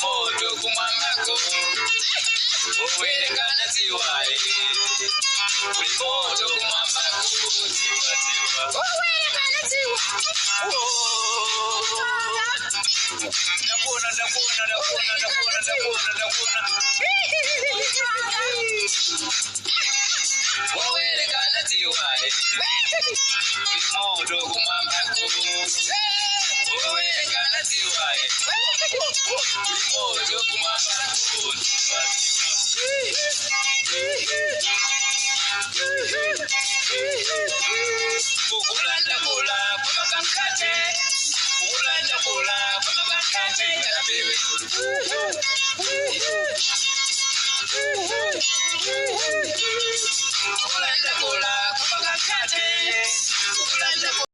Moto kumwambako owerekana ziwaye buli moto kumwambako ziwa ziwa Owerekana ziwa. Ndakuona, ndakuona, ndakuona, ndakuona, ndakuona, ndakuona. Owerekana ziwaye buli moto kumwambako owerekana ziwaye buli moto kumwambako ziwa ziwa. Kukulandakula kwamakankate, kukulandakula kwamakankate, kalabibi. Kukulandakula kwamakankate, kukulandakula.